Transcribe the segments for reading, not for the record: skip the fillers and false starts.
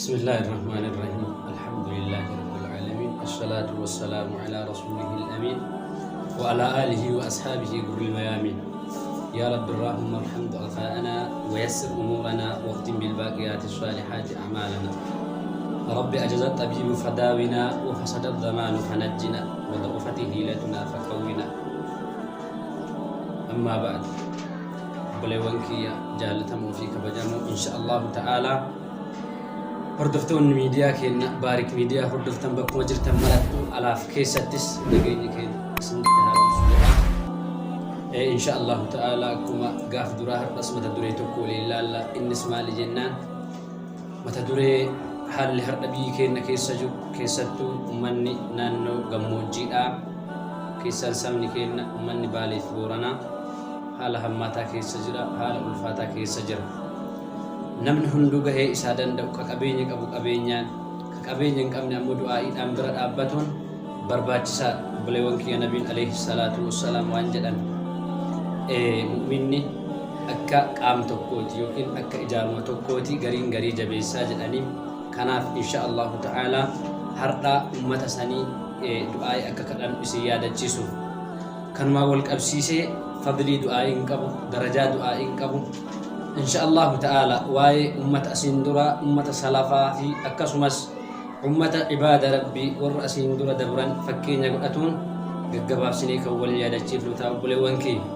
بسم الله الرحمن الرحيم الحمد لله رب العالمين الصلاة والسلام على رسوله الأمين وعلى آله وأصحابه غر الميامين يا رب اللهم ارحم ضعفاءنا ويسر أمورنا واختم بالباقيات الصالحات أعمالنا رب أجز الطبيب فداونا وفسد الزمان فنجنا وضعفت هيلتنا فكونا أما بعد. Obboleewwan kiyya jaallatamoo fi kabajamoo, insha Allahu ta'aalaa hordoftoonni miidiyaa keenya Baarik Miidiyaa hordoftan, bakkuma jirtan marattu alaaf keessattis nageenyi keenya isinitti haa ibsu jedha. Insha Allahu ta'aalaa akkuma gaaf duraa har'as mata duree tokko waliin ilaalla. Innis maali jennaan, mata duree haalli har'a biyyi keenya keessa jiru, keessattuu uummanni naannoo gammoojjiidhaa keessaan sabni keenya uummanni Baalee fi Booranaa haala hammaataa keessa jira, haala ulfaataa keessa jira. Namni hunduu gahee isaa danda'u, ka qabeenya qabu qabeenyaan, ka qabeenya hin qabne ammoo du'aa'iidhaan bira dhaabbatuun barbaachisaadha. Obboleewwan kiyya, Nabiin alayhi salaatu wassalaam waan jedhan, mu'minni akka qaam tokkooti yookiin akka ijaaruma tokkooti, gariin garii jabeessaa jedhanii. Kanaaf insha Allahu ta'aalaa har'a ummata sanii du'aa'ii akka kadhannu isin yaadachiisuuf. Kanumaan wal qabsiisee fadlii du'aa'iin qabu, darajaa du'aa'iin qabu, insha Allahu ta'ala waa'ee ummata asiin dura, ummata salafaa fi akkasumas ummata ibaada Rabbii warra asiin dura dabran fakkeenya godhatuun gaggabaabsinee kan wal yaadachiifnu ta'a, obboleewwan keenya.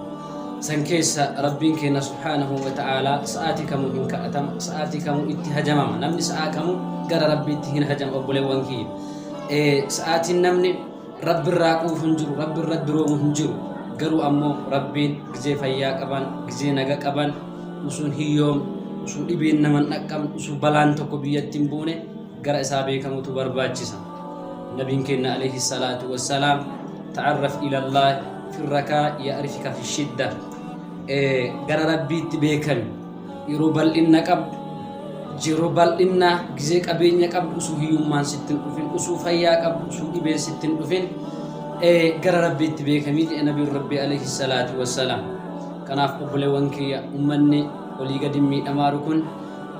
San keessa Rabbiin keenya subhaanahu wa ta'aalaa sa'aatii kamuu hin kadhatama, sa'aatii kamuu itti hajamama. Namni sa'aa kamuu gara Rabbiitti hin hajama, obboleewwan kiyya. Sa'aatiin namni Rabbi irraa quufu hin jiru, Rabbi irra duroomu hin jiru. Garuu ammoo Rabbiin gizee fayyaa qaban, gizee naga qaban, usuun hiyyoomne, usuu dhibeen nama hin dhaqqabne, usuu balaan tokko biyyatti hin buune gara isaa beekamutu barbaachisa. Nabiin keenya alayhi salaatu wassalaam, ta'arraf ilallah fi rakaa ya'rifika fi shidda. Gara Rabbiitti beekami. Yeroo bal'inna qabdu, yeroo bal'innaa, gizee qabeenya qabdu, usuu hiyyummaan sitti hin dhufin, usuu fayyaa qabdu, usuu dhibeen sitti hin dhufin gara Rabbiitti beekamii jedhe Nabiin Rabbii alayhi salaatu wassalaam. Kanaaf obboleewwan kiyya, ummanni olii gadi miidhamaaru kun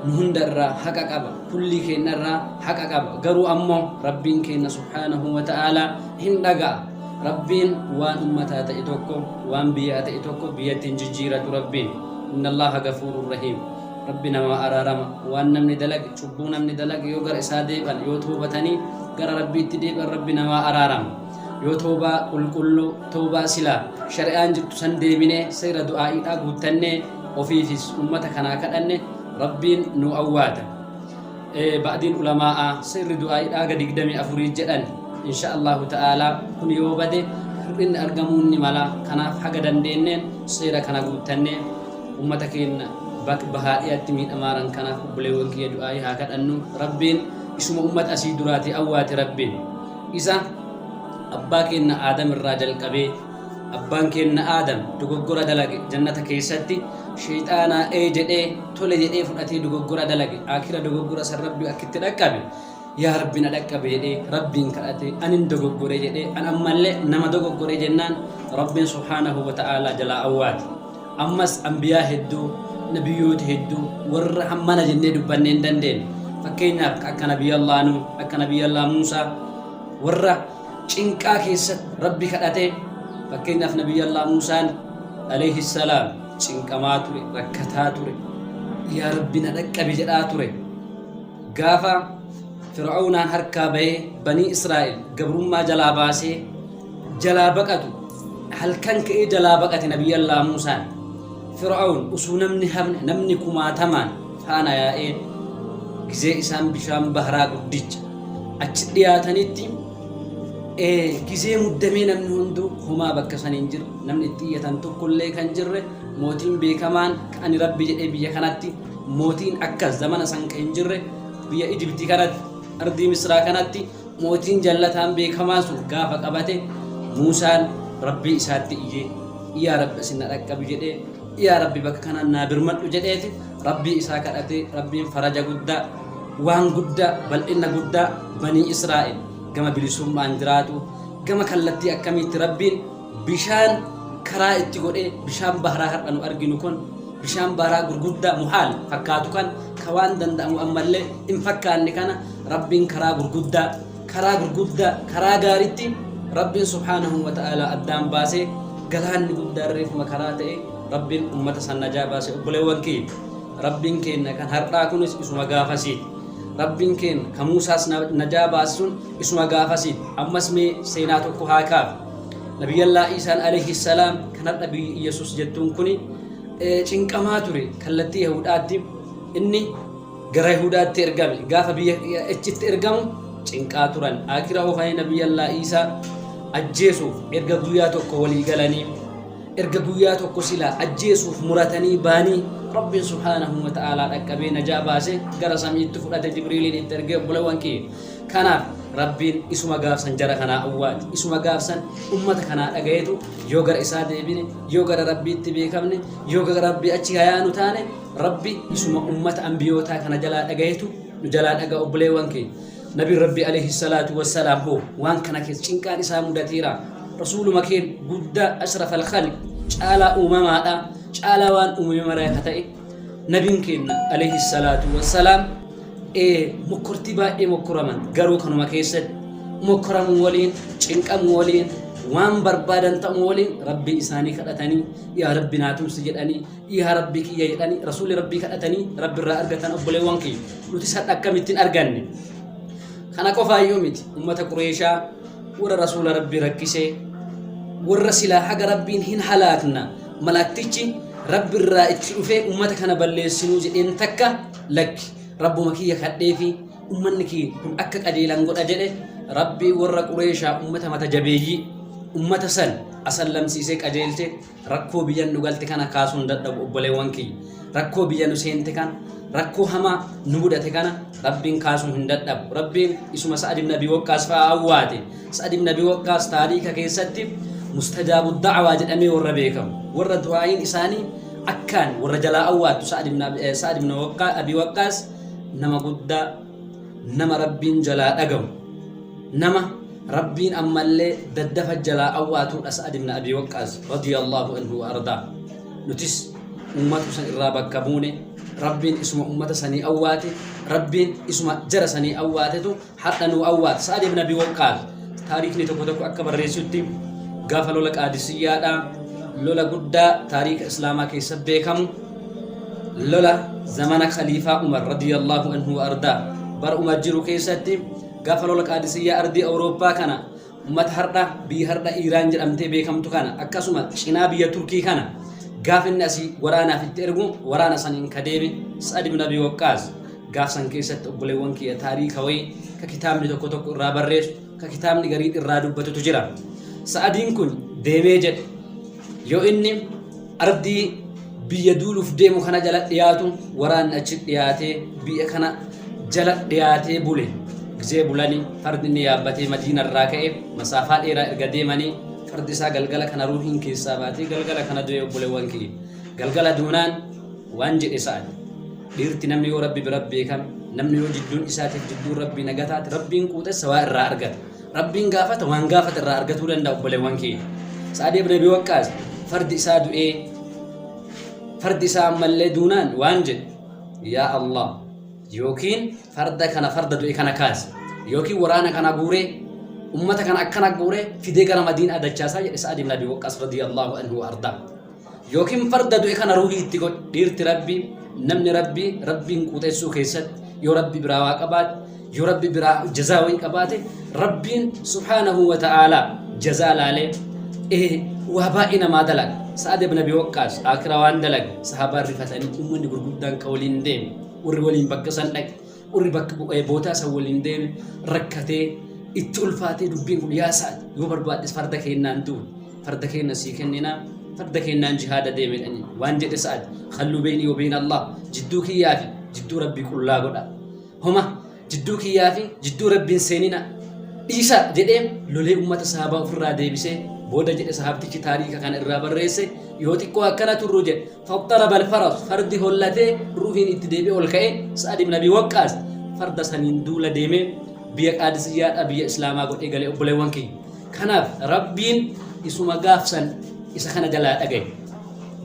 nu hunda irraa haqa qaba, kullii keenya irraa haqa qaba. Garuu ammoo Rabbiin keenya subhaanahu wa ta'aalaa hin dhaga'a. Rabbiin waan ummataa ta'e tokko, waan biyyaa ta'e tokko biyyatti hin jijjiiratu Rabbiin. Inna Allaha gafuurun rahiim. Rabbi namaa araarama. Waan namni dalage, cubbuu namni dalage yoo gara isaa deebi'an, yoo toobatanii gara Rabbiitti deebi'an, Rabbi namaa araarama. Yoo toobaa qulqulluu, toobaa silaa shari'aan jirtu san deebinee seera du'aa'iidhaa guuttannee ofiifis ummata kanaa kadhanne, Rabbiin nu awwaata. Ba'diin ulamaa'aa seerri du'aa'iidhaa ga 24 jedhan. Insha Allahu ta'aalaa kun yoo bade hir'inni argamuun ni mala. Kanaaf haga dandeenneen seera kana guuttannee ummata keenya bak bahaa dhiyatti miidhamaaran kanaaf, obboleewwan kiyya, du'aa'ii haa kadhannu. Rabbiin isuma ummata asii duraatii awwaate. Rabbiin isa abbaa keenya Aadam irraa jalqabee, abbaan keenya Aadam dogoggora dalage jannata keessatti, sheexaanaa ee jedhee, tole jedhee fudhatee dogoggora dalage. Akira dogoggora san Rabbi akkitti dhaqqabe, yaa Rabbi na dhaqqabe jedhee Rabbiin kadhate, anin dogoggore jedhee, an ammallee nama dogoggore jennaan Rabbiin subhaanahu wa ta'aalaa jalaa awwaate. Ammas anbiyaa hedduu, nabiyyoota hedduu warra hammana jennee dubbannee hin dandeenye, fakkeenyaaf akka Nabiyyallaa Nuh, akka Nabiyyallaa Muusaa, warra cinqaa keessatti Rabbi kadhate. Fakkeenyaaf Nabiyyallaa Muusaan alayhi salaam cinqamaa ture, rakkataa ture, yaa Rabbi na dhaqqabi jedhaa ture. Gaafa Fir'aawnaan harkaa bahee Banii Israa'el gabrummaa jalaa baasee jalaa baqatu, halkan ka'ee jalaa baqate Nabiyyallaa Muusaan. Fir'aawn usuu namni hafne, namni kumaatamaan faana yaa'ee, gizee isaan bishaan baharaa guddicha achi dhiyaatanitti, gizee muddamee namni hunduu homaa bakka san hin jirre, namni itti iyyatan tokkollee kan jirre, mootiin beekamaan kan ani Rabbi jedhee biyya kanatti mootiin akkas zamana san kan hin jirre, biyya Ijibtii kanatti, ardii Misraa kanatti mootiin jallataan beekamaan sun gaafa qabate, Muusaan Rabbii isaatti iyyee, yaa Rabbi asin na dhaqqabi jedhee, yaa Rabbi bakka kanaan naa birmadhu jedheeti Rabbii isaa kadhatee, Rabbiin faraja guddaa, waan guddaa, bal'inna guddaa, Banii Israa'el gama bilisummaan jiraatu, gama kallattii akkamiitti Rabbiin bishaan karaa itti godhee, bishaan baharaa har'a nu arginu kun Bishaan baaraa gurguddaa muhaal fakkaatu kan ka waan danda'amu ammallee hin fakkaanne kana Rabbiin karaa gurguddaa karaa gurguddaa karaa gaaritti Rabbiin subhaanahu wa ta'aalaa addaan baasee galaanni guddaan reefuma karaa ta'e Rabbiin ummata san najaa baase. Obboleewwan kiyya, Rabbiin keenna kan har'aa kunis isuma gaafasiiti. Rabbiin keenna kan Muusaas najaa baase sun isuma gaafasiiti. Ammas mee seenaa tokko haa kaafu. Nabiyyallaa Iisaan alayhi salaam kan har'a biyyi Iyyasuus jettuun kuni cinqamaa ture kallattii Yahudaatti. Inni gara Yahudaatti ergame. Gaafa biyya achitti ergamu cinqaa turan. Akira oofanii Nabiyyallaa Iisaa ajjeesuuf erga guyyaa tokko walii galanii, erga guyyaa tokko silaa ajjeesuuf muratanii baanii, Rabbiin subhaanahu wa ta'aalaa dhaqqabee najaa baase, gara samiitti fudhate, Jibriiliin itti ergee. Obboleewwan kiyya, kanaaf Rabbiin isuma gaafsan jara kanaa awwaati, isuma gaafsan ummata kanaa dhagayetu yoo gara isaa deebine, yoo gara Rabbiitti beekamne, yoo gara Rabbii achi hayaanu taane, Rabbi isuma ummata ambiyootaa kana jalaa dhagayetu nu jalaa dhaga. Obboleewwan keenya, nabiin Rabbi alayhi salaatu wassalaam hoo waan kana keessa cinqaan isaa mudateera. Rasuuluma keen guddaa, ashraf alkhalq, caalaa uumamaadha, caalaa waan uumame maraa ka ta'e nabiin keenya alayhi salaatu wassalaam mokkortii baay'ee mokkoraman. Garuu kanuma keessatti mokkoramuu waliin, cinqamuu waliin, waan barbaadan ta'uu waliin, Rabbii isaanii kadhatanii, yaa Rabbi naa tumsi jedhanii, yaa Rabbii kiyya jedhanii, rasuulli Rabbii kadhatanii Rabbi irraa argatan. Obboleewwan kiyya, nuti san akkamittiin arganne? Kana qofaayyuu miti. Ummata Qureeshaa warra rasuula Rabbii rakkisee, warra silaa haga Rabbiin hin halaakna, malaaktichi Rabbi irraa itti dhufee ummata kana balleessinuu jedheen takka, lakki, Rabbuma kiyya kadheefi ummanni kiyya kun akka qajeelan godha jedhe. Rabbii warra Qureeshaa, ummata mata jabeeyyii, ummata san asallamsiisee qajeelche. Rakkoo biyyan nu galte kana kaasuun dadhabu. Obboleewwan kiyya, rakkoo biyya nu seente kana, rakkoo hamaa nu mudate kana Rabbiin kaasuu hin dadhabu. Rabbiin isuma Sa'ad ibn Abi Waqqaas fa'aa awwaate. Sa'ad ibn Abi Waqqaas taariika keessatti mustajaabu da'awaa jedhamee warra beekamu, warra du'aa'iin isaanii akkaan warra jalaa awwaattu. Sa'ad ibn Abi Waqqaas nama guddaa, nama Rabbiin jalaa dhagahu, nama Rabbiin ammallee daddafa jalaa awwaatuudha, Sa'ad ibn Abi Waqqaas radiyallahu anhu wa ardaa. Nutis ummatu san irraa bakka buune. Rabbiin isuma ummata sanii awwaate, Rabbiin isuma jara sanii awwaatetu hadha nu awwaate. Sa'ad ibn Abi Waqqaas taariikni tokko tokko akka barreessutti gaafa lola Qaadisiyyaadha, lola guddaa taariika islaamaa keessa beekamu, lola zamana khaliifaa Umar radiyallahu anhu wa ardaa, bara Umar jiru keessatti, gaafa lola Qaadisiyyaa ardii Awurooppaa kana, ummata hardha biyya hardha Iiraan jedhamtee beekamtu kana, akkasuma cinaa biyya Turkii kana, gaafa inni asii waraanaaf itti ergu, waraana saniin ka deeme Sa'ad ibn Abi Waqqaas gaaf san keessatti. Obboleewwan kiyya, taariika wayii ka kitaabni tokko tokko irraa barreessu, ka kitaabni gariin irraa dubbatutu jira. Sa'adiin kun deemee jedhe. Yoo inni ardii biyya duuluuf deemu kana jala dhiyaatu, waraanni achi dhiyaatee biyya kana jala dhiyaatee bule. Gizee bulanii fardi inni yaabbatee Madiina irraa ka'e masaafaa dheeraa erga deemanii, fardi isaa galgala kana ruuhiin keessaa baatee galgala kana du'e. Obboleewwan kiyya, galgala duunaan waan jedhe Sa'ad: dhiirti namni yoo Rabbi bira beekame, namni yoo jidduun isaatiif jidduun Rabbii naga taate, Rabbiin quuxessa waa irraa argata, Rabbiin gaafata waan gaafata irraa argatuu danda'a. Obboleewwan kiyya, Sa'ad ibn Abi Waqqaas fardi isaa du'ee, fardi isaa ammallee duunaan waan jedhe: yaa Allah, yookiin farda kana, farda du'e kana kaase, yookiin waraana kana guuree, ummata kana akkana guuree fidee gara Madiinaa dachaasaa jedhe Sa'ad ibn Abi Waqqaas radiyallahu anhu wa ardaa, yookiin farda du'e kana ruuhii itti godhe. Dhiirti Rabbi, namni Rabbi Rabbiin quuxessuu keessatti yoo Rabbi biraa waa qabaate, yoo Rabbi biraa jazaa wayii qabaate, Rabbiin subhaanahu wa ta'aalaa jazaa laalee waa baay'ee namaa dalaga. Sa'ad ibn Abi Waqqaas akira waan dalage sahaabaan rifatanii, ummanni gurguddaan ka waliin deeme, warri waliin bakka san dhaqe, warri bakka bootaa san waliin deeme rakkatee itti ulfaatee dubbiin kun. Yaa Sa'ad, yoo barbaaddes farda keennaan duul, farda keenna sii kenninaa, farda keennaan jihaada deeme jedhanii. Waan jedhe Sa'ad: khalluu beynii wa beyna Allah, jidduu kiyyaa fi jidduu Rabbii qullaa godha, homa jidduu kiyyaa fi jidduu Rabbiin seenina, dhiisa jedhee lolee ummata sahabaa ofirraa deebisee. Booda jedhe sahabtichi taariika kana irraa barreesse, yoo xiqqoo akkana turru jedhe, faxaraba alfaras, fardi hollatee ruuhiin itti deebi'ee ol ka'ee, Sa'ad ibn Abi Waqqaas farda saniin duula deemee biyya Qaadisiyyaadha biyya islaamaa godhee galee. Obboleewwan kiyya, kanaaf Rabbiin isuma gaafsan isa kana jalaa dhagaye.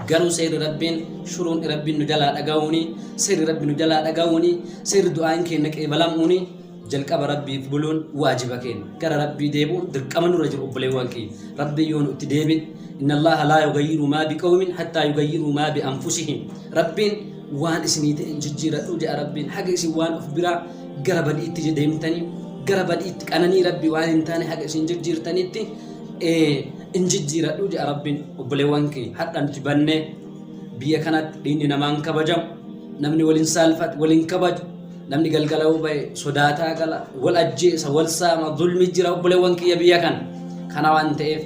Garuu seerri Rabbiin shuruun Rabbiin nu jalaa dhaga'uuni, seerri Rabbi nu jalaa dhaga'uuni, seerri du'aan keenya qeebalamuuni jalqaba Rabbiif buluun waajiba keenya. Gara Rabbii deebi'uun dirqama nurra jiru, obboleewwan keenya. Rabbii yoo nu itti deebin, inna Allaha laa yugayyiru maa biqawmin hattaa yugayyiruu maa bi anfusihim. Rabbiin waan isinii ta'e hin jijjiiradhu jedha. Rabbiin haga isin waan of biraa gara badiitti deemtanii, gara badiitti qananii Rabbii waan hin taane haga isin jijjiirtanitti hin jijjiiradhu jedha Rabbiin. Obboleewwan keenya, hadha nuti bannee biyya kanatti dhiinni namaan kabajamu, namni waliin saalfatu, waliin kabaju, namni galgala yoo ba'e sodaataa gala, wal ajjeesa, wal saama, zulmi jira, obboleewwan kiyya, biyya kana. Kana waan ta'eef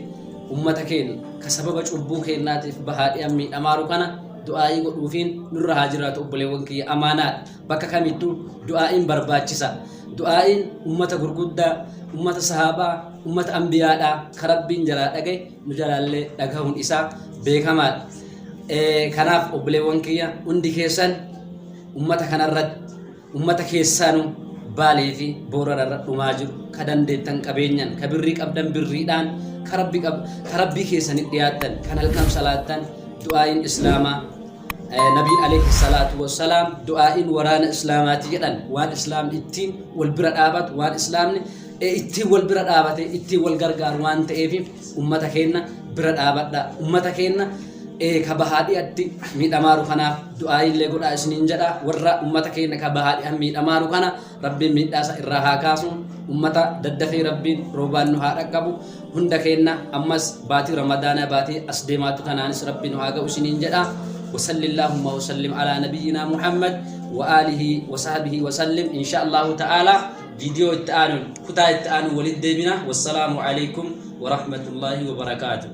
ummata keenya ka sababa cubbuu keenyaatiif bahaa dhiyan miidhamaaru kana du'aa'ii godhuufiin nurra haa jiraatu. Obboleewwan kiyya, amaanaadha. Bakka kamittuu du'aa'iin barbaachisa. Du'aa'iin ummata gurguddaa, ummata sahaabaa, ummata ambiyaadhaa ka Rabbiin jalaa dhagaye nu jalaallee dhagahuun isaa beekamaadha. Kanaaf obboleewwan kiyya, hundi keessan ummata kanarratti, ummata keessaanu Baalee fi Boorana irra dhumaa jiru, ka dandeettan qabeenyan, ka birrii qabdan birriidhaan, ka rabbi qab ka Rabbii keessanitti dhiyaattan, kan halkan salaattan, du'aa'iin islaamaa, nabiin alayhi salaatu wassalaam du'aa'iin waraana islaamaati jedhan. Waan islaamni ittiin wal bira dhaabatu, waan islaamni ittiin wal bira dhaabate, ittiin wal gargaaru waan ta'eef ummata keenya bira dhaabadha. Ummata keenya ka bahaa dhi'atti miidhamaaru kanaaf du'aa'iillee godhaa isiniin jedha. Warra ummata keenya ka bahaa dhi'an miidhamaaru kana Rabbiin miidhaasa irraa haa kaasu. Ummata daddafee Rabbiin roobaan nu haa dhaqqabu hunda keenya. Ammas baatii Ramadaanaa, baatii as deemaatu tanaanis Rabbi nu haa ga'u isiniin jedha. وصل اللهم وسلم على نبينا محمد وآله وصحبه وسلم. إن شاء الله تعالى فيديو التآن كتا التآن ولد ديبنا. والسلام عليكم ورحمة الله وبركاته.